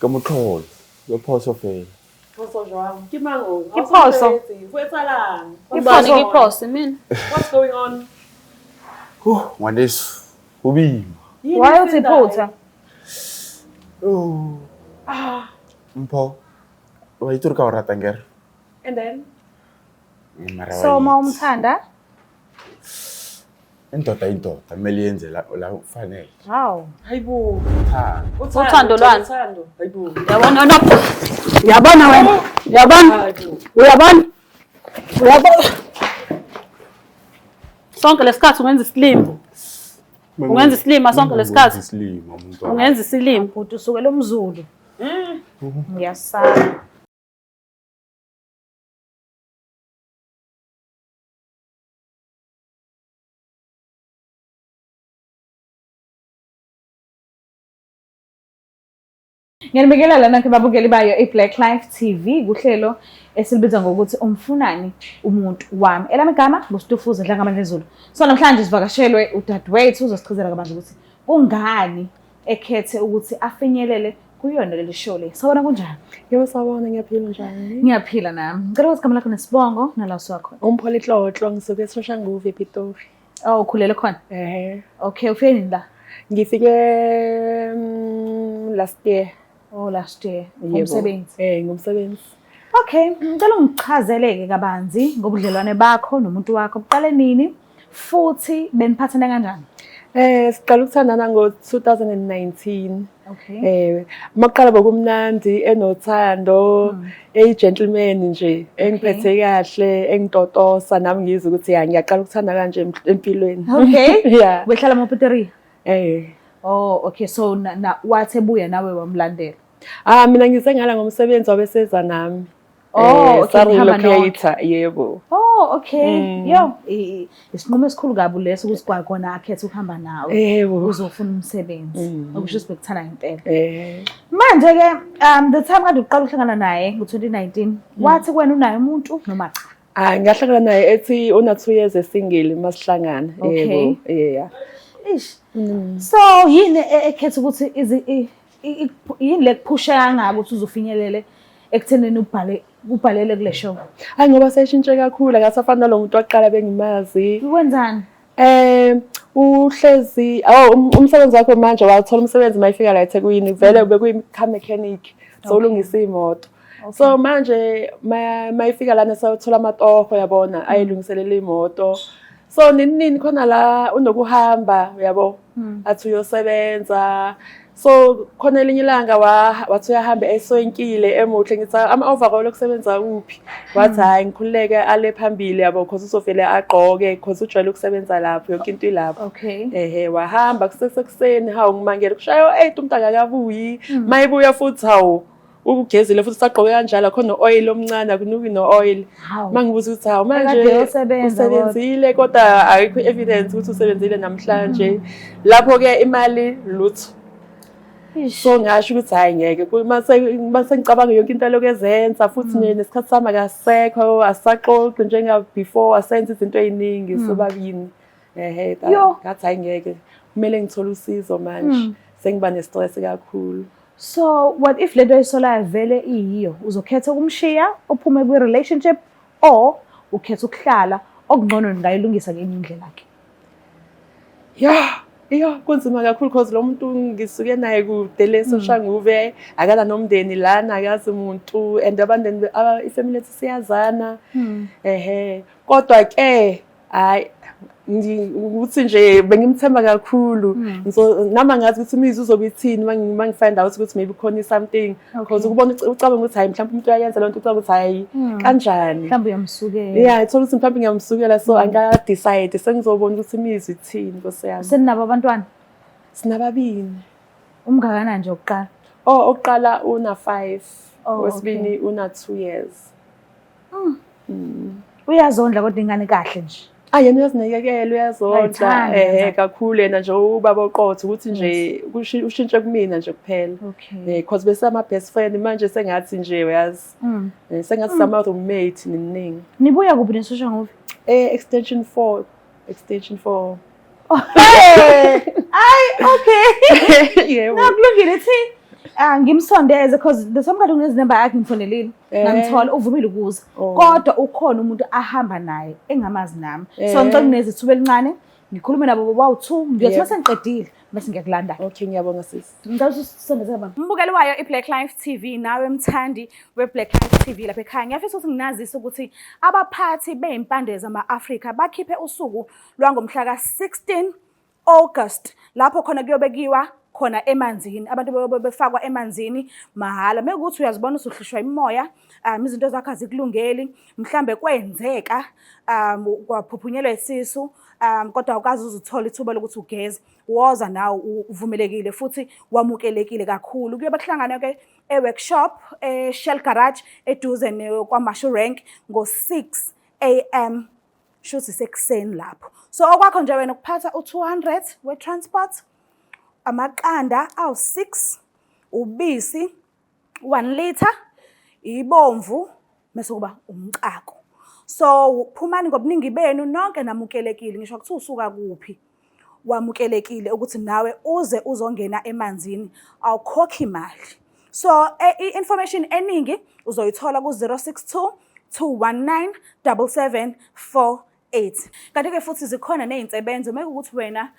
Ke motlholo, ke phoso fela. Phoso jwang? Ke mang o? Ke phoso. Ho etsahalang? Ke Ubani phoso. ke phoso mina? What's going on? Huh, ngwaneso, ho boima. Yini Why uthi esindayo? iphutha? Oh. Ah, Mpho, wa itse gore ka o rata nkere? and then Mara wa So uma itse. umthanda? Indoda indoda kumele yenze la la kufanele. Hawu. hayibo. Thanda. Uthando lwani? Uthando. Hayibo. Uyabona wena? Uyabona wena? Uyabona? Hayibo. Uyabona? Uyabona? Sonke lesikhathi ungenza isilima. Ungenza isilima sonke lesikhathi. Isilima umuntu. wami. Ungenza isilima. Bhuti usukela umZulu. Ngiyasaba. Ngiyanibingelela nonke babukeli bayo i-Black Life TV kuhlelo esilibiza ngokuthi umfunani umuntu wami. Elami igama nguStufuza Dlangamandla Zulu. So namhlanje sivakashelwe udadewethu uzosichazela kabanzi ukuthi kungani ekhethe ukuthi afinyelele kuyona leli show le. Sawubona kunjani? Yebo sawubona ngiyaphila njani? Ngiyaphila nami. Ngicela ukuthi igama lakho nesibongo nala usuka khona. Umpho Litlotlo ngisuke eSoshanguve ePitori. Oh, ukhulele khona. Eh. Okay, ufike nini la? Ngifike last year. Oh, last year. Yebo. Ngomsebenzi. Eh, ngomsebenzi. Okay, ngicela ungichazeleke kabanzi ngobudlelwane bakho nomuntu wakho. Buqale nini futhi beniphathana kanjani? Eh, siqala ukuthandana ngo-2019. Okay. Eh, maqala bokumnandi enothando, eyi gentleman nje, engiphethe kahle, engitotosa nami ngizwe ukuthi ya ngiyaqala ukuthanda kanje empilweni. Okay. Yeah. Behlala eMopiteria. Eh. Oh, okay. So na, na wathi ebuya nawe wamlandela. Ah mina ngize ngala ngomsebenzi wabeseza nami. Oh, okay, nihamba nonke. Relocate yebo. Oh, okay. Yo, isinqumo esikhulu kabi leso ukuthi kwakona akhethe ukuhamba nawe. Yebo. Uzofuna umsebenzi. Okusho ukuthi bekuthanda ngempela. Eh. Manje ke the time kade uqala ukuhlangana naye ngo-2019 wathi kuwena unaye umuntu noma cha? Ah ngahlangana naye ethi una 2 years esingle masihlangana. Okay. Yebo. Yeah. Ish. So yini ekhetha ukuthi yini le kuphusha kangaka ukuthi uzofinyelele ekuthenini ubhale ubhalele kule show? Hayi ngoba seshintshe kakhulu akasafani nalo muntu waqala bengimazi. Ukwenzani? Eh uhlezi oh umsebenzi wakhe manje wathola umsebenzi mayifika la eThekwini vele bekuyi car mechanic so ulungisa imoto. So manje mayifika lana sewuthola amatoho yabona ayilungiselela imoto. So nini nini khona la unokuhamba uyabo athi uyosebenza. So khona elinye ilanga wathi uyahamba esoyinkile emuhle ngithi ama overall okusebenza kuphi wathi hayi ngikhululeke ale phambili yabo cause uzovele agqoke cause ujwayele ukusebenza lapho yonke into ilapho. Okay. Ehe wahamba kusesekuseni hawu ngimangele kushaya u8 umuntu akakabuyi mayibuya futhi hawu ukugezile futhi usagqoke kanjalo akho no-oil omncane akunuki no-oil. Hawu. Mangibuza ukuthi hawu Ekade manje eyosebenza kodwa. usebenzile kodwa ayikho i-evidence ukuthi usebenzile namhlanje. Lapho-ke imali lutho. Ish. So ngasho ukuthi hhayi ngeke mase ngicabanga yonke into alokhu ezenza futhi nesikhathi sami akasekho asaxoxi njenga before asenza izinto ey'ningi sobabini. Ehe Yo. ngathi hhayi ngeke kumele ngithole usizo manje sengiba ne-stress kakhulu. So what if lento oyisolayo vele iyiyo? Uzokhetha ukumshiya uphume kwi-relationship or ukhetha ukuhlala okungcono ningayilungisa ngenye indlela ke? Ya, iyo kunzima kakhulu cause lo muntu ngisuke naye kude le Soshanguve akana nomndeni lana akazi umuntu and abandeni ifamily yethu siyazana. Ehe, kodwa ke hayi ukuthi nje bengimthemba kakhulu. So nami angazi ukuthi imizwa uzobe ithini mangi find out ukuthi maybe khona something because ukubona ucabanga ukuthi hayi mhlawumbe umuntu uyayenza lento ucabanga ukuthi hayi kanjani. Mhlawumbe uyamsukela. Yeah, ithola ukuthi mhlawumbe ngiyamsukela so angika decide sengizobona ukuthi imizwa ithini Nkosi yami. Seninabo abantwana? Sinababili. Umngakanani nje okuqala? Oh, oqala una 5, Oh, wesibini una 2 years. Uyazondla kodwa ingane kahle nje. Ah yena uyazinakekela uyazondla Uyayithanda yenza. kakhulu yena nje ubaba oqotho ukuthi nje ushintshe kumina nje kuphela. Okay. Eh cause bese ama best friend manje sengathi nje uyazi. Sengathi sama roommate niningi. Nibuya kuphi neSoshanguve? Eh extension 4, extension 4. Hey! Ay, okay. Yebo. Nakulungile thi. Ah, ngimsondeze because the somebody unezinamba yakhe ngimfonelile. Eh. Ngamthola uvumile ukuza. Oh. Kodwa ukhona umuntu ahamba naye engamazi nami. So Eh. ngicela uneze ithuba elincane ngikhulume nabo bobawu-2 ngiyothi Yebo. mase ngiqedile bese ngiyakulanda. Okay, ngiyabonga sisi. Ngicela ukuthi usondeze baba. Mbukeli wayo iBlack Life TV nawe mthandi weBlack Life TV lapha ekhaya. Ngiyafisa ukuthi nginazise ukuthi abaphathi bezimpande zama-Afrika bakhiphe usuku lwangomhla ka-16 August lapho khona kuyobekiwa khona emanzini abantu bayobe befakwa emanzini mahhala mekuthi uyazibona usuhlushwa imimoya izinto zakho azikulungeli mhlambe kwenzeka kwaphuphunyelwa isisu kodwa awukaze uze uthole ithuba lokuthi ugeze woza nawe uvumelekile futhi wamukelekile kakhulu kuyobe kuhlangana ke e-workshop e-Shell Garage eduze kwaMashu Rank ngo-6 am shuthi sekuseni lapho so okwakho nje wena ukuphatha u-200 we-transport amaqanda awu-6 ubisi 1 liter ibomvu mase kuba umcako so phumani ngobuningi benu nonke namukelekile ngisho kuthiwa usuka kuphi wamukelekile ukuthi nawe uze uzongena emanzini awukhokhi imali so i-information eningi uzoyithola ku-062 219 7748 kanti-ke futhi zikhona ney'nsebenzo uma kuwukuthi wena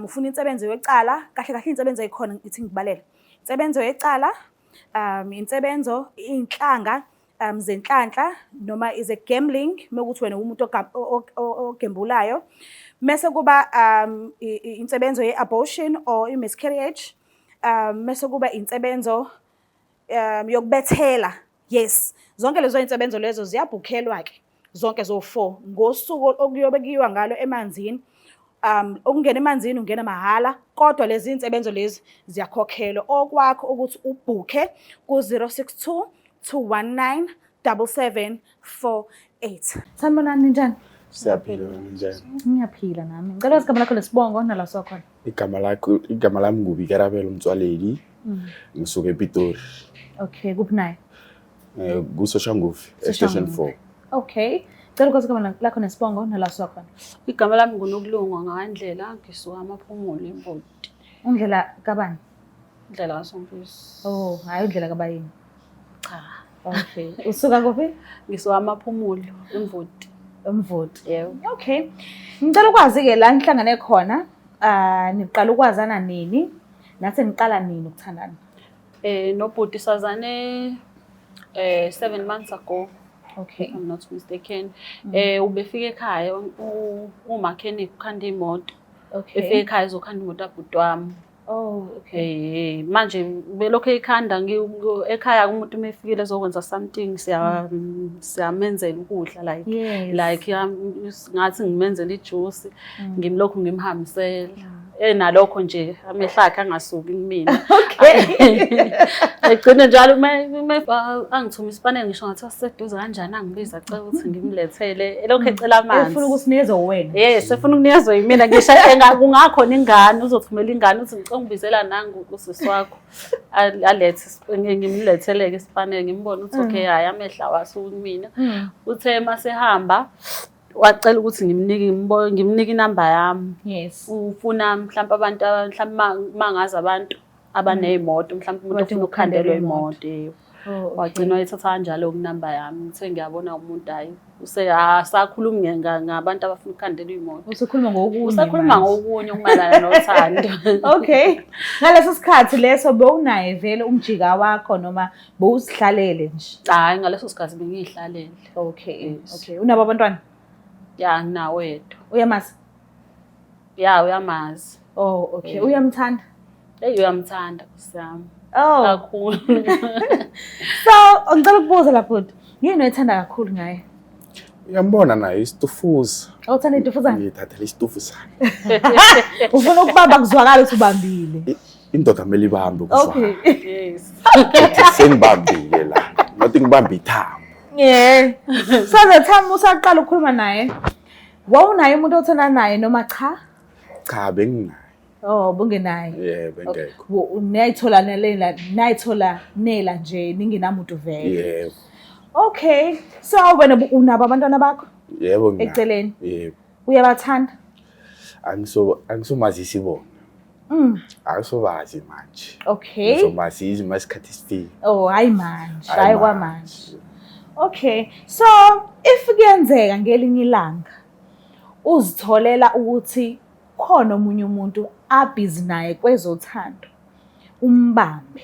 ufuna insebenzo yecala kahle kahle iy'nsebenzo ey'khona ngithi ngibalele insebenzo yecala insebenzo iy'nhlanga zenhlanhla noma is a gambling uma kuwukuthi wena umuntu ogembulayo mese kuba insebenzo ye-abortion or i-miscarriage mese kuba insebenzo yokubethela yes zonke lezo insebenzo lezo ziyabhukhelwa ke zonke zo-4 ngosuku okuyobe kuyiwa ngalo emanzini ukungena emanzini ungena mahhala kodwa lezi insebenzo lezi ziyakhokhelwa okwakho ukuthi ubhukhe ku-062 219 7748 Sanibonani ninjani? Siyaphila wena njani? Ngiyaphila nami. Ngicela igama lakho lesibongo nala usuka khona. Igama lakho igama lami nguBikarabelo Mtswaledi. Ngisuka ePitori. Okay, kuphi naye? Eh kuSoshanguve, Station 4. Okay. Ngicela ukwazi igama lakho nesibongo nala usuka khona. Igama lami nguNokulunga ngakandlela ngisuka amaphumulo eMboti. Undlela kabani? Indlela kaSompisi. Oh, hayi undlela kabayini. Cha. Okay. Usuka kuphi? Ngisuka amaphumulo eMvoti. Umvoti. Yebo. Okay. Ngicela ukwazi ke la nihlangane khona. Ah, niqala ukwazana nini? Nase niqala nini ukuthandana? Nobhuti sazane 7 months ago. Okay. If I'm not mistaken. Ubefika ekhaya umakhenikhi ukhanda imoto. Okay. Efika ekhaya ezokhanda imoto abhuti wami. Oh, okay. Manje belokhu eyikhanda ekhaya umuntu uma efikile ezokwenza something siyamenzela ukudla like Yes. like ngathi ngimenzela ijuice ngimlokhu ngimhambisela enalokho nje amehlo akhe angasuki kumina. Okay. Egcine njalo uma angithuma isipanele ngisho ngathiwa siseduze kanjani angibiza acela ukuthi ngimlethele elokhu ecela amanzi. Efuna ukusinikeza wena. Yes, efuna ukunikezwa yimina ngisho kungakhona ingane uzothumela ingane uthi ngicela ungibizela nangu usisi wakho alethe ngimletheleke isipanele ngimbone ukuthi okay hayi amehlo awasuki kumina. Uthe masehamba wacela ukuthi ngimnike ngimnike inamba yami. Yes. Ufuna mhlawumbe abantu mhlawumbe mangazi abantu abanezimoto mhlawumbe umuntu ofuna ukukhandelwa imoto. Yebo. Oh, okay. Wagcina wayithatha kanjalo kunamba yami. Ngithe ngiyabona umuntu hayi usesakhulumi ngabantu abafuna ukukhandelwa imoto. Usukhuluma ngokunye. Usakhuluma manje. ngokunye okumayelana nothando. Okay. Ngaleso sikhathi leso bewunaye vele umjika wakho noma bowuzihlalele nje? Hayi ngaleso sikhathi bengiyihlalele. Okay. Yes. Okay. Unabo abantwana? Ya nginawo yedwa. Uyamazi? Ya uyamazi. Oh, okay. Uyamthanda? Hey uyamthanda Nkosi yami. Oh. Kakhulu. So, ngicela ukubuza lapho bhuti. Yini oyithanda kakhulu ngaye? Uyambona naye isitufuza. Awuthanda intufuzana? Ngithathela isitufuzana. Ufuna ukubamba kuzwakala ukuthi ubambile. Indoda kumele ibambe kuzwakala. Okay. Yes. Ukuthi sengibambile la. Not ngibambe ithambo. Yeah. So the time usaqala ukukhuluma naye, wawunaye umuntu othandana naye noma cha? Cha benginaye. Oh, bungenaye. Yebo bengekho. Nayithola nelela, nayithola nela nje ningenamuntu vele. Yebo. Okay. So wena unabo abantwana bakho Yebo nginabo. eceleni? Yebo. Uyabathanda? Angisomazisi bona. Akusobazi manje. Okay. Ngizobasiza uma isikhathi sifika. Oh, hayi manje, Hhayi hayi kwamanje. Okay. So, if kuyenzeka ngelinye ilanga uzitholela ukuthi khona omunye umuntu abhizi naye kwezothando, umbambe.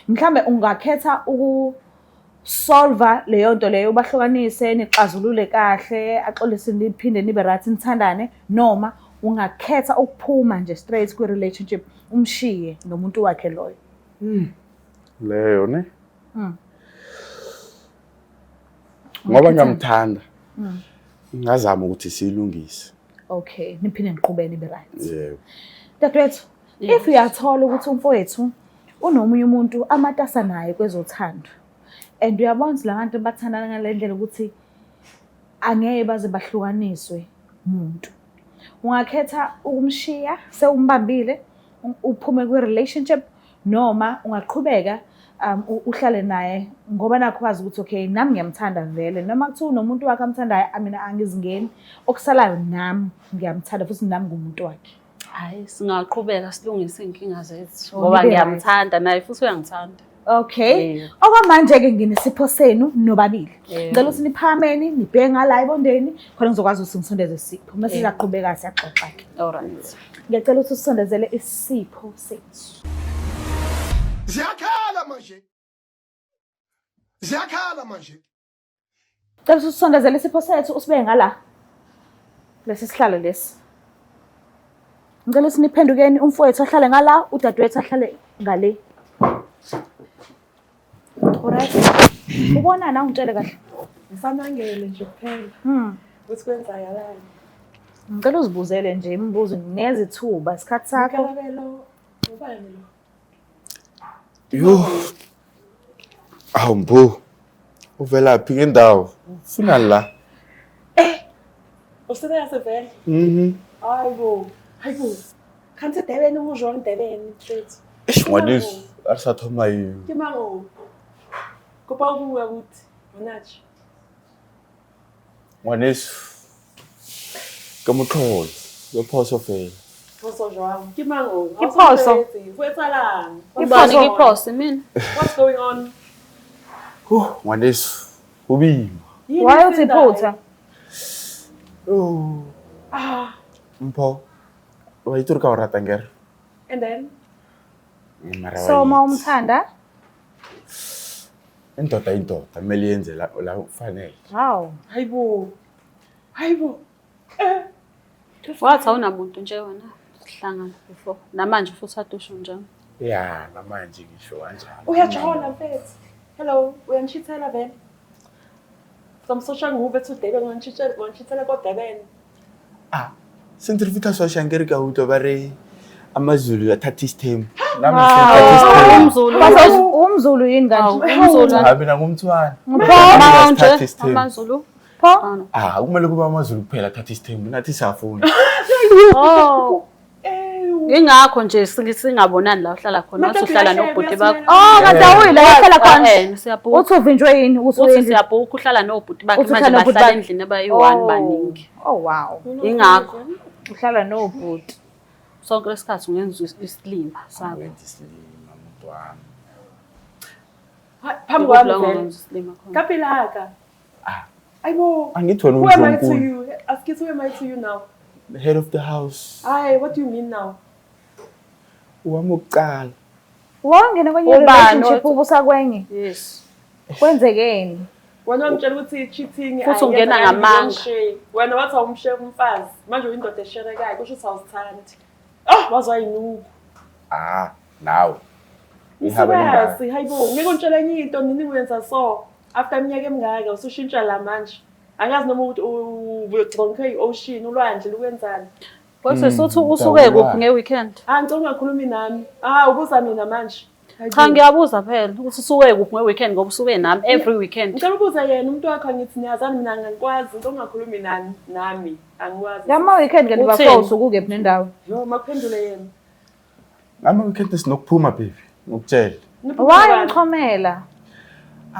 Mhlambe ungakhetha ukusolva leyo nto leyo, ubahlukanise, nixazulule kahle, axolise, niphinde nibe right, nithandane, noma ungakhetha ukuphuma nje straight kwi-relationship, umshiye nomuntu wakhe loyo. Leyo ne? Ngoba ngiyamthanda. Ngazama ukuthi siyilungise. Okay, niphinde niqhubeke nibe right. Yebo. Dadewethu, if uyathola ukuthi umfowethu unomunye umuntu amatasa naye kwezothando and uyabona ukuthi la bantu bathandana ngale ndlela ukuthi angeke baze bahlukaniswe muntu, ungakhetha ukumshiya sewumbambile, uphume kwi-relationship, noma ungaqhubeka uhlale naye ngoba nakho wazi ukuthi okay, nami ngiyamthanda vele, noma kuthiwa unomuntu wakhe amthandayo, mina angizingeni, okusalayo nami ngiyamthanda futhi nami ngumuntu wakhe. Hayi, singaqhubeka silungise iy'nkinga zethu Oh, ngoba nibe right. ngiyamthanda naye futhi uyangithanda. Okay. Yebo. Okwamanje-ke nginesipho senu nobabili. Yebo. Ngicela ukuthi niphakameni, nibheke ngala ebondeni, khona ngizokwazi ukuthi ngisondeze isipho. Mase Yebo. siyaqhubeka siyaxoxa-ke. Alright. Ngiyacela ukuthi usondezele isipho sethu. Ziyakhala manje. Ziyakhala manje. Cela ukuthi usondezele isipho sethu usibeke ngala. Lesi sihlalo lesi. Ngicela ukuthi niphendukeni, umfowethu ahlale ngala, udadewethu ahlale ngale. Alright. Ubonani, awungitshele kahle. Ngisamangele nje kuphela ukuthi kwenzakalani. Ngicela uzibuzele nje imibuzo, nginikeza ithuba, isikhathi sakho. Mkarabelo, ubani lo? Yo. Awu Mbu. Uvelaphi ngendawo? Ufunani la? Usebeyase vele? Mhm. Hayibo, hayibo. Kanti Durban ujwang Durban mfethu. Eish ngwaneso, a re sa thoma eng? Ke mang o? Kopa o bua buti. Monachi. Ngwaneso. Ke motlholo, ke phoso fela. Phoso jwang? Ke mang o? Ke phoso. Ho etsahalang? Ke Ubani phoso. ke phoso mina? What's going on? Huh, ngwaneso, ho boima. Yini Why uthi esindayo? iphutha? Oh. Ah, Mpho, wa itse gore ka o rata nkere? and then Mara wa So uma itse. umthanda, Indoda indoda kumele yenze la la kufanele. hawu. hayibo. Hayibo. Eh. Wathi awunamuntu nje wena sihlangana before. Namanje futhi atusho njalo. Ya, namanje ngisho kanjalo. Uyajola mfethu. Hello, uyangichithela vele. From Soshanguve to Durban, wangichithela wangichithela ko Durban. Ah, sentse re fitlha Soshanguve ka utlwa ba re amaZulu athatha isithembu. Nami Wow. ngithatha isithembu. Umzulu. Base umZulu yini Hawu, kanje? umZulu. Ah, mina ngumthwana. Pho, Manje Sithatha isithembu. amaZulu. pho. Ah, kumele kube amaZulu kuphela athatha isithembu, nathi siyafuna. Oh. Ew. Ingakho nje singabonani la uhlala khona, wathi Madoda uhlala uyahleka, nobhuti bakho. Oh, kanti awuyila uhlala khona. Eh, siyabhuka. Uthi uvinjwe yini ukuthi Uthi uyenze? siyabhuka uhlala nobhuti bakhe Uthi manje uhlala nobhuti bahlala bakhe. endlini abayi-one Oh. baningi. Oh wow. Ingakho Uhlala nobhuti. sonke lesikhathi ungenza isilima sakho. Wenza isilima muntu wami. Hayi, phambi kwami Ukudla vele. ungenza isilima khona. Kapilaka. Ah. Hayibo. Angithi wena Who am I to umdlonkulu. you? Ask it, who am I to you now? The head of the house. Hayi, what do you mean now? Owami wokuqala. Wangena kwenye Ubani relationship othi- ubusa kwenye. Yes. Kwenzekeni? Wena wangitshela ukuthi cheating Futhi ungena ayenzakali, ngamanga. ngiyomshare. Wena wathi awumshare umfazi. Manje uyindoda esherekayo, kusho ukuthi awuzithandi. Ah, wazwa yinuku. Ah, nawe. Ihaba lengane. Msikazi, hayibo, ngeke ungitshele enye into nini uyenza so. After iminyaka emingaka usushintsha la manje. Angazi noma ukuthi uyoconke i-ocean, ulwandle lukwenzani. Kodwa usuthi usuke kuphi nge-weekend? Ah, ngicela ungakhulumi nami. Ah, ubuza mina manje. Hayibo. Cha ngiyabuza phela ukuthi usuke kuphi nge-weekend ngoba usuke nami every weekend. Ngicela ubuze yena umuntu wakho, angithi niyazana, mina angikwazi, ngicela ungakhulumi nani nami. Angikwazi. Ngama weekend kanti Uthini? bafo usuke ukephi nendawo? Yo, makuphendule yena. Ngama weekend sinokuphuma baby. Ngokutshela. Why umchomela?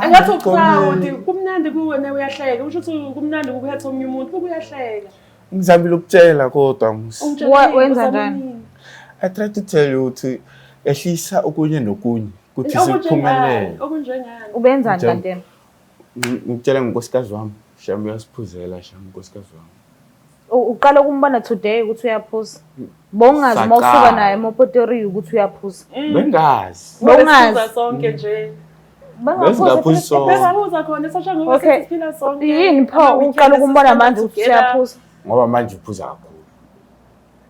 Engathi uproud, kumnandi kuwe nawe uyahleka. Usho ukuthi kumnandi ukuphetha omunye umuntu, kuba uyahleka. Ngizamile ukutshela kodwa musi. Ungitshela Wa- yini? wenza Uzama njani? yini? I try to tell you ukuthi ehlisa okunye nokunye ukuthi siphumelele. Okunjengani? Ubenzani Njalo. kanti yena? Ngikutshela ngonkosikazi wami, shame uyasiphuzela shame unkosikazi wami. Uqala ukumbona today ukuthi uyaphuza. Bowungazi uma usuka Saqala. naye emopotoriya ukuthi uyaphuza. Bengazi. Bowungazi. Besiphuza sonke nje. Besingaphuzi sonke. Besiphuza khona sasha ngoba Okay. sesiphila sonke. Yini pho Ama-weekend uqala ukumbona sesiphila manje ukuthi together. uyaphuza? Ngoba manje uphuza kakhulu.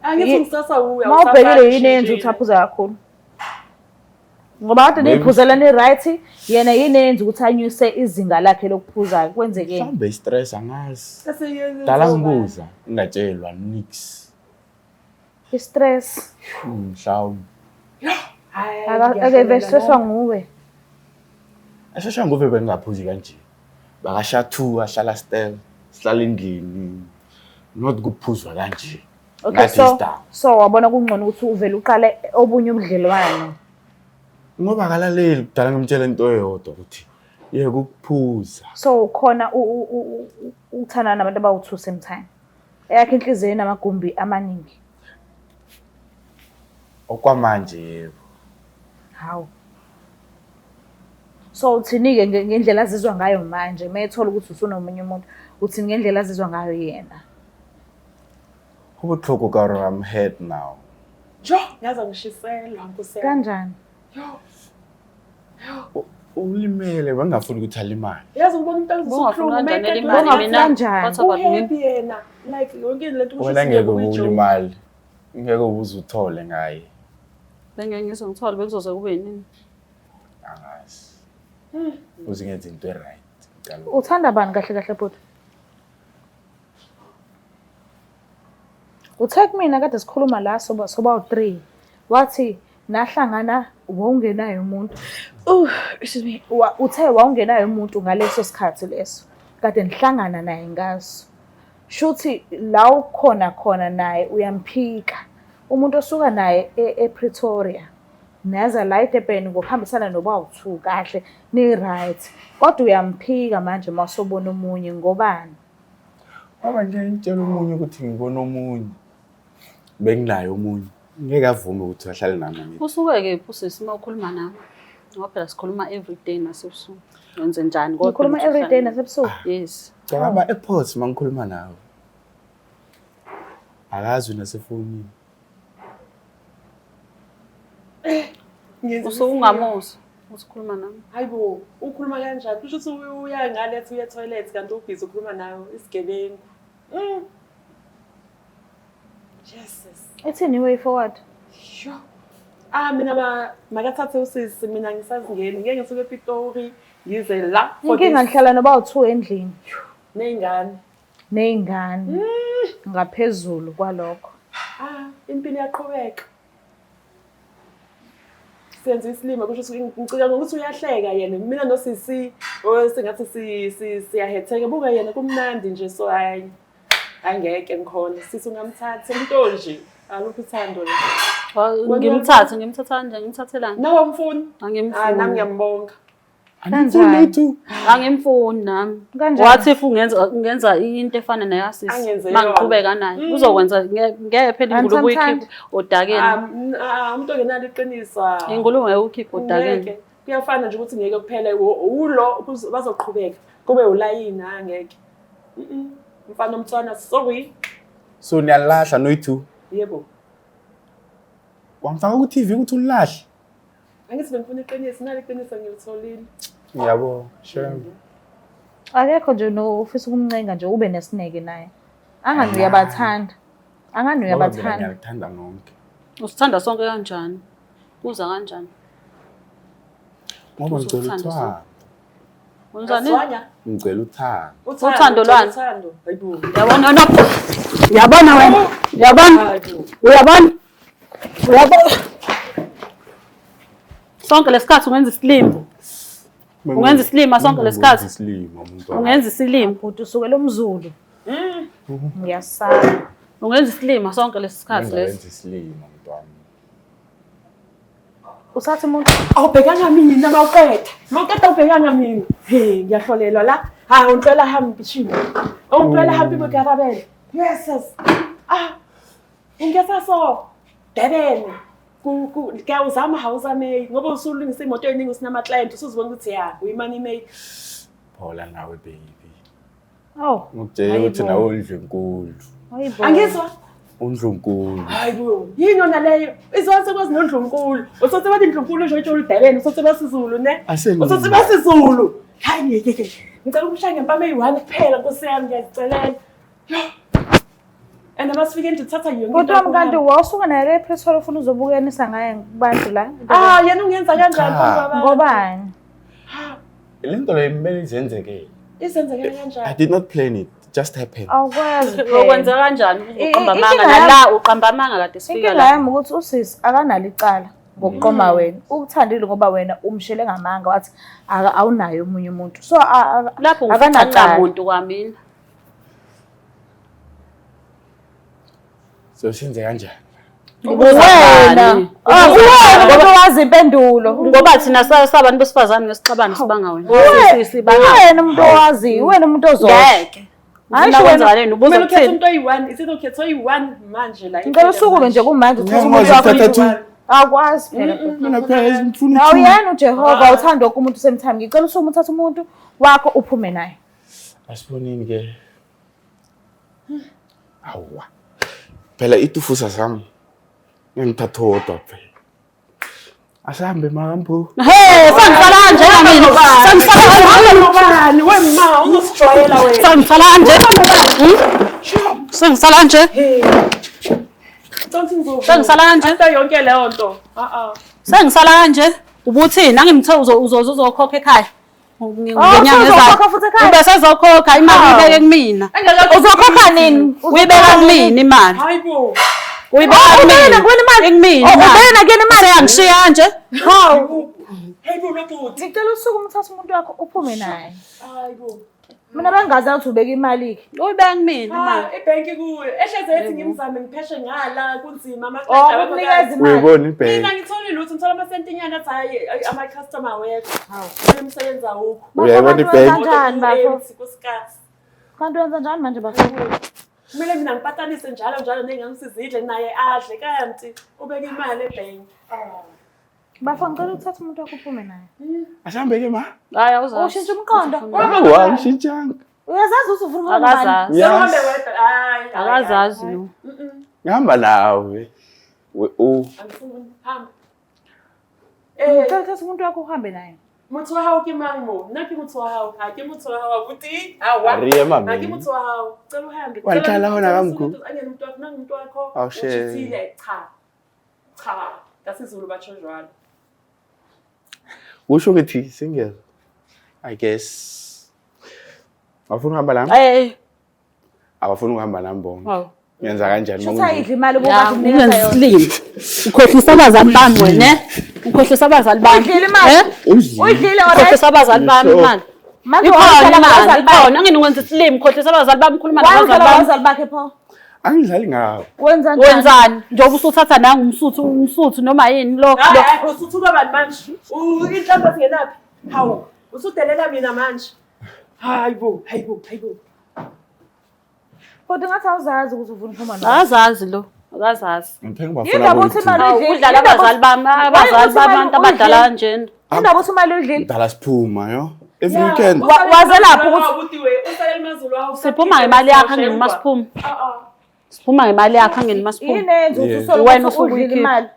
Angithi ngisasa uya. Uma ubhekile yini eyenza ukuthi aphuze kakhulu? Ngoba kade Maybe- niyiphuzela ni-right, yena yini eyenza ukuthi anyuse izinga lakhe lokuphuza? Kwenzekeni? Mhlawumbe i-stress angazi. Dala ngibuza, ngingatshelwa nix. I-stress. Mhlawumbe. Akeve stresswa nguwe. Ashesha ngobe bengingaphuzi kanje. Bakasha 2 ahlala still, sihlala endlini. Not kuphuzwa kanje. Okay, Ngathi so isidakwa. so wabona kungcono ukuthi uvele uqale obunye ubudlelwano. Ngoba akalaleli kudala ngimtshela into eyodwa ukuthi yeke ukuphuza. So khona ukuthandana nabantu abawu-two same time. Eyakhe inhliziyo inamagumbi amaningi. Okwamanje yebo. Hawu. So uthini-ke ngendlela azizwa ngayo manje uma ethola ukuthi usunomunye umuntu, uthini ngendlela azizwa ngayo yena? Kubuhlungu ka gore I'm hurt now. Jo, ngaze ngishiselwa nkosi yami. Kanjani? Ulimele bangafuni ukuthi alimale. Yazi ubona umuntu Bungafuni azobuhlungu kanjani make elimale Bungafuni mina? kanjani? What about me? uhappy yena. Like yonke lento Wena ngeke ulimale. Ngeke uze uthole ngaye. Bengeke ngize ngithole bekuzoze kube yinini. Angazi. Uze ngenze into e-right. Ngicela Uthanda bani kahle kahle bhuti? Uthe kumina kade sikhuluma la soba soba u-3 wathi nahlangana wawungenayo umuntu. Excuse me. Uthe wawungenayo umuntu ngaleso sikhathi leso. Kade nihlangana naye ngaso. Shuthi la ukhona khona naye uyamphika. Umuntu osuka naye ePretoria. Naza la eDurban ngokuhambisana noba u-2 kahle ni-right. Kodwa uyamphika manje uma usobona omunye ngobani? Ngoba nje ngitshela omunye ukuthi ngibona omunye. Benginaye omunye. Ngeke avume ukuthi ahlale nami angithi. Usuke kephi usisi uma ukhuluma nami? Ngoba phela sikhuluma everyday nasebusuku. Wenze njani kodwa? Ngikhuluma ukuthi everyday uhlale- nasebusuku. Yes. Cabanga ama-airpods uma ngikhuluma nawe. Akazi nasefonini. Usuke ungamuzwa uthi ukhuluma nami. Hayibo, ukhuluma kanjani? Kusho ukuthi uya ngale uya toilet kanti ubhizi ukhuluma nawe isigebengu. Jesus. Ithini way forward? Sure. Ah mina makathathe usisi mina ngisazingeni ngeke ngisuke ePitori ngize la for Inkinga this. ngihlala noba u-2 endlini Ney'ngane. ney'ngane. Ngaphezulu kwalokho. Ah, impilo iyaqhubeka. Senza isilima kusho ukuthi ngicika ngokuthi uyahleka yena. Mina nosisi sengathi siyahetheka. Buka yena kumnandi nje so hayi. Angeke ngikhona. Sisi ungamthatha umuntu onje. Alukho uthando la. Ngimthathe, ngimthatha kanjani? Ngimthathelani? Nawe awumfuni? Ah, nami Angimfuni. ngiyambonga. Angifuni lutho. Angimfuni nami. Kanjani? Wathi if ungenza into efana neyasisi Angenze mangiqhubeka naye uzokwenza ngeke phela ingulube Angisamthandi. uyikhiphe odakeni. Umuntu ongenalo iqiniso. Ingulube ngeke uyikhiphe odakeni. Ngeke. Kuyafana nje ukuthi ngeke kuphele ulo bazoqhubeka kube ulayini angeke. Mfana omtswana sorry. So niyalahla noyi-2. Yebo. Wangifaka ku-TV ukuthi ulilahle. Angithi bengifuna iqiniso, nali iqiniso ngilitholile. Ngiyabonga. Sure. Akekho nje no ufisa ukumncenga nje ube nesineke naye. Angani uyabathanda. Angani Ngoba mina uyabathanda. ngiyakuthanda nonke. Usithanda sonke kanjani? Kuza kanjani? Ngoba ngicela Uzokuthanda uthando. Wenzani? Aswanya. Ngicela uthando. Uthando lwani? Uthando. Hayibo. Yabona wena. Yabona wena. Yabona. Hayibo. Uyabona? Uyabona? Sonke lesikhathi ungenza isilima. Ungenza isilima sonke lesikhathi. Isilima umuntu wami. Ungenza isilima. Bhuti usukela umZulu. Ngiyasaba. Ungenza isilima sonke lesikhathi lesi. Ungenza isilima umuntu wami. Usatha umuntu Awubhekanga mina mawuqeda. Mawuqeda awubhekanga mina. Hey, ngiyahlolelwa la. Ha, ungicela hambi shimo. Ungicela hambi bokarabele. Yes. Ah. Ungesaso. Durban. Kuyawuzama hawuzameki ngoba usulungisa imoto eningi usinama-client usuzibona ukuthi ya uyi-money maker. Phola nawe baby. Oh. Ngikutshela ukuthi nawe undlunkulu. Hayibo. Angizwa? Undlunkulu. Hayi bo, yini yona leyo? Izwa sekwazi nondlunkulu. Usothe bathi ndlunkulu usho itsho uDurban, usothe basizulu ne? Asenini. Usothe basizulu. Hayi ngeke. Ngicela ukushaya ngempama eyi-1 kuphela Nkosi yami ngiyazicelela. Yo. And abasifike endlini thatha yonke Bhuti wami kanti wawusuka naye le ePretoria ufuna uzobukanisa ngaye kubantu la. Ah, yena ungenza kanjani Cha. phambi kwabantu? Ngobani? Ha, Le nto leyo kumele izenzekele. izenzekele I kanjani? did not plan it. It just happened. Awukwazi phela. Ukwenza kanjani? Uqamba amanga Inkinga yami- nala uqamba amanga kade sifika Inkinga la. yami ukuthi usisi akanalo icala ngokuqoma wena. Ukuthandile ngoba wena umshele ngamanga wathi awunaye omunye umuntu. So Lapho ngifica akanacala. muntu kwamina. So senze kanjani? Wena. Ubani? Ah, Uwena umuntu owazi impendulo. Ngoba thina sabantu besifazane ngesixabano sibanga wena. Sibanga. Wena umuntu owaziyo, wena umuntu ozosho. Ngeke. Hayi, Ufuna wena- kwenzakaleni? Ubuza Kumele ukhethe kuthini? umuntu oyi-one, isithi ukhethe oyi-one manje la. Ngicela usukume nje kumanje uthathe umuntu Ngiyakwazi wakho. ukuthatha two. Awukwazi phela. Mina phela ngifuna Nawu two. yena uJehova uthanda wonke umuntu same time. Ngicela usukume uthathe umuntu wakho uphume naye. Asiboneni ke. Awa. Phela itufusa sami. Ngithatha wodwa phela. Asambe makambu. He, sengisala kanje mina. Sengisala kanje. Ngobani? Wema, uzosijwayela wena. Sengisala kanje. Sengisala kanje. Don't ngizovuka. Sengisala kanje. After yonke leyo nto. Ah ah. Sengisala kanje. Ubuthini? Angimthe uzokhokha ekhaya. Ngenyanga ezayo. uzokhokha futhi ekhaya? Ube sezokhokha imali uyibeke kumina. Uzokhokha nini? Uyibeka kumina imali. Hayi bo. Uyibeka Oh, kumina. ubeke nakuyena imali? Ikumina. Oh, imali. ubeke nakuyena imali? Seyangishiya kanje. Hawu. Hey bo lo bhuti. Ngicela usukume uthathe umuntu wakho uphume naye. Hayi bo. Mina bengazi ukuthi ubeka imali ke. Uyibeka kumina imali. Ah, ibhenki kuwe. Ehleze ethi ngimzame ngipheshe ngala kunzima ama Oh, ukunikeza imali. Uyibona ibhenki. Mina ngithola lutho ngithola amasentinyana athi hayi ama-customer wethu. Hawu. Umsebenzi awukho. Uyayibona Bafo, ibhenki? kanti wenza njani bafo? Kusikhathi. Kanti wenza njani manje bafo? Kumele mina ngipatanise njalo njalo ney'ngane sizidle naye adle kanti ubeke imali ebhenki. Bafo ngicela uthathe umuntu wakho uphume naye. Asambe ke ma. Hayi awuzazi. Ushintsha umqondo. Awa ngishintshanga. Uyazazi ukuthi ufuna ukuba nobani? Akazazi. Yes. Sewuhambe wedwa. Hayi. hayi, Akazazi hayi. lo. Ngihamba nawe. We u. Angifuni. Hamba. Ngicela uthathe umuntu wakho uhambe naye. Motho wa hao ke mang mo? Nna ke motho wa hao. Ha ke motho wa hao abuti. Awa. Ariye mami. Ha ke motho wa hao. Cela uhambe. Waliqala hona kamkhulu. Angene umuntu wakho, nangu umuntu wakho. Awu, shame. Uchithile. Cha. Cha. NgasiZulu batsho njalo. Usho ukuthi single. I guess. Awufuni ukuhamba nami? Hey. Abafuni ukuhamba nami bonke. Hawu. Ngenza kanjani Shuthi uma ayidla imali ubukade umnikeza yona. Ungenzisilima. Ukhohlisa abazali bami wena. eh? Ukhohlisa abazali bami. Uyidlile imali? Eh? Udlile. Uyidlile alright? Ukhohlisa abazali bami Sure. imali. Manje Ikhona wawudlala imali, ngabazali bakhe. ikhona. Angene wenza isilima, ukhohlisa abazali bami, ukhuluma Wawudlala nabazali bami. ngabazali bakhe pho. Angidlali ngawo. Wenza njani? Wenzani? Njengoba usuthatha nangu umsuthu, umsuthu noma yini lo. Hayi, hayi, usuthuka bani manje? Inhlamvu zingenaphi? Hawu, usudelela mina manje. Hayi bo, hayi bo, hayi bo. Kodwa ngathi awuzazi ukuthi ufuna ukuphuma naye. Akazazi lo. Akazazi. Ngithe ngibafuna Yindaba ukuthi imali Hawu, uyidlile. udlala abazali bami, abazali babantu abadala kanjena. Indaba ukuthi imali uyidlile. Mdala siphuma yo. Every weekend. Wazelaphi ukuthi- ukuthi we usalele emazulu awu. Siphuma ngemali yakhe angene uma siphuma. Ah ah. Siphuma ngemali yakhe angene uma siphuma. Yini eyenza ukuthi Yeah. usole Wena ukuthi usuke udlile uyikhipha. imali?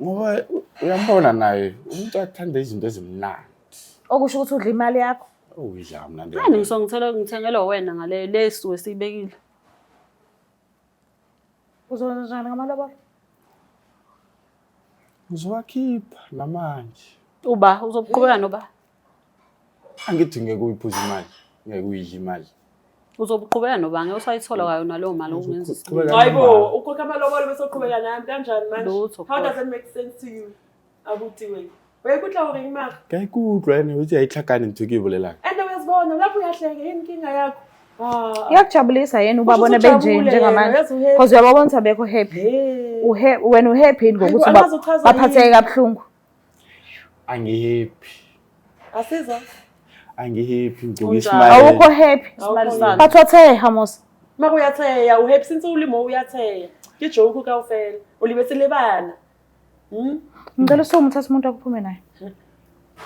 Ngoba uyambona naye umuntu athanda izinto ezimnandi. Okusho ukuthi udla imali yakho. Uyidla mnandi. Ngani ngisongithela ngithengelwa wena ngale lesu esiyibekile. Uzokwenza njani ngamalobolo? Ngizowakhipha namanje. Uba uzoqhubeka noba? Angithi ngeke uyiphuze imali. Ngeke uyidle imali. Uzobuqhubeka noba ngeke usayithola kwayona leyo mali okungenza isilima. Uzoqhubeka Hayi bo, noma- ukhokha amalobolo bese uqhubeka nami kanjani manje? Lutho, How does kodwa. that make sense to you? Abuti we. Uyayikutla hore imali. Ke a ikutlwa ene o itse ha e tlhakane ntho e ke e bolelang. And uyazibona lapho uyahleka yini inkinga yakho? Ah. Iyakujabulisa yini ubabone Kusho ukuthi benje ujabule njengamanje? yena, uyazi uhappy. Because uyababona ukuthi abekho happy. Hey. Wena uhappy yini ngokuthi Hayibo, angazi uchaza baphatheke yini. kabuhlungu? Angihappy. Asizwa. Angihappy Unjani? ngokismile. Awukho happy. Smile Bathotheha mos. Mara uyatheya, uhappy since ulimo uyatheya. Ke joke kaofela. O lebetse le bana. Ngicela usukume uthathe umuntu akuphume naye.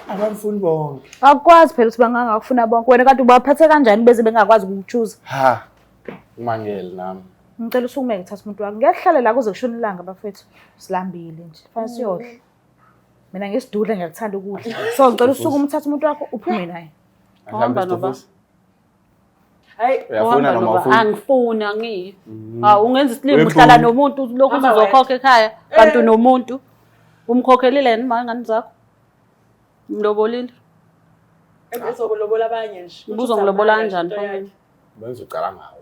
Abamfuni bonke. Akukwazi phela ukuthi bangangakufuna bonke. Wena kanti ubaphathe kanjani beze bengakwazi ukukuchuza? Ha. Umangele nami. Ngicela usukume ngithathe umuntu wakho. Ngiyakuhlala la kuze kushone ilanga bafethu. Silambile nje. Fanele siyodla. Mina ngisidudla ngiyakuthanda ukudla. So ngicela usukume uthathe umuntu wakho uphume naye. Ahambe Uhamba noba? Stufuza. Hayi, Uyafuna Uhamba noma noba? ufuni? Angifuni, angiyi. Hawu, ungenza isilima Webhunu. uhlala nomuntu lokhu Hamba uzokhokha ekhaya kanti unomuntu. Umkhokhelile yini ma ingane zakho? Umlobolile? ezokulobola abanye nje. Ubuzo ngilobola kanjani Into yakhe. phambi? Bengizocala ngawo.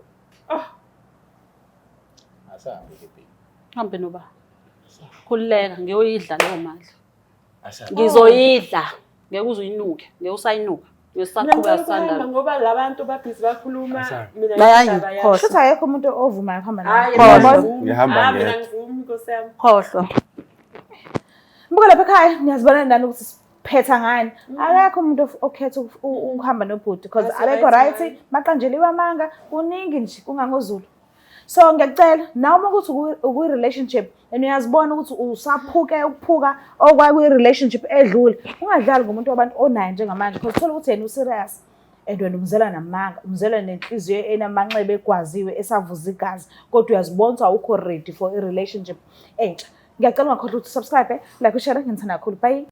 Asahambe ke baby. Hambe noba. Khululeka, ngiyoyidla leyo mali. Asahambe. Ngizoyidla. Ngeke uze uyinuke, ngeke usayinuka. Mina Ngisaqhubeka ngicela ukuhamba sandala. ngoba labantu babhizi bakhuluma Asahambe. mina Bayayi, indaba yami. khohlwa. Shuthi akekho umuntu ovumayo ukuhamba naye. Hayi, mina Khohlwa. angivumi. Ngihamba Ah, mina ngedwa. angivumi, Nkosi yami. Khohlwa. Mbuka lapha ekhaya niyazibona nani ukuthi siphetha ngani. Akekho umuntu okhetha ukuhamba nobhuti because That's abekho right, right, baqanjeliwe amanga, kuningi nje kungangozulu. So ngiyacela nawe uma ukuthi ukwi-relationship and uyazibona ukuthi usaphuke ukuphuka okwakwi-relationship edlule, ungadlali ngomuntu wabantu onaye njengamanje because uthola ukuthi yena userious and wena umzela namanga, umzela nenhliziyo enamanxeba egwaziwe esavuza igazi, kodwa uyazibona ukuthi awukho ready for i-relationship entsha. Ngiyacela ungakhohlwa ukuthi subscribe, like, ushare, ngithanda kakhulu. Bye.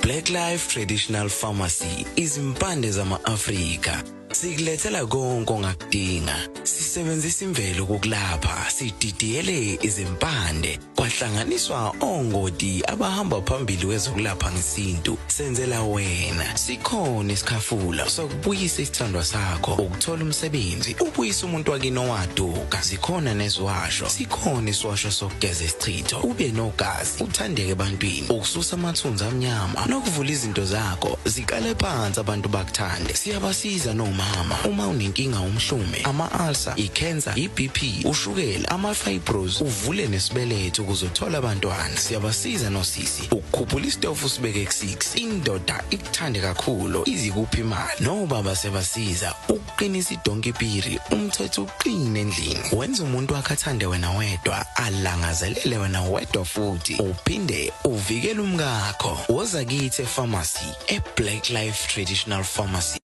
Black Life Traditional Pharmacy izimpande zama-Afrika sikulethela konke ongakudinga. Sisebenzisa imvelo ukukulapha, sididiyele izimpande kwahlanganiswa ongoti abahamba phambili kwezokulapha ngesintu. Senzela wena sikhona isikhafula sokubuyisa isithandwa sakho, ukuthola umsebenzi, ubuyise umuntu wakini owaduka. Zikhona neziwasho, sikhona isiwasho sokugeza isichitho, ube nogazi, uthandeke ebantwini, ukususa amathunzi amnyama nokuvula izinto zakho ziqale phansi abantu bakuthande. Siyabasiza nomama uma unenkinga, umhlume, ama-ulcer, i-cancer, i-BP, ushukela, ama-fibros, uvule nesibeletho ukuze uthole abantwana. Siyabasiza nosisi ukukhuphula isitofu sibeke ku-6, indoda ikuthande kakhulu, izikuphi imali. Nobaba siyabasiza ukuqinisa idonki piri, umthetho uqine endlini, wenza umuntu wakhe athande wena wedwa, alangazelele wena wedwa, futhi uphinde uvikele umkakho. Woza kithi epharmacy, e-Black Life Traditional Pharmacy.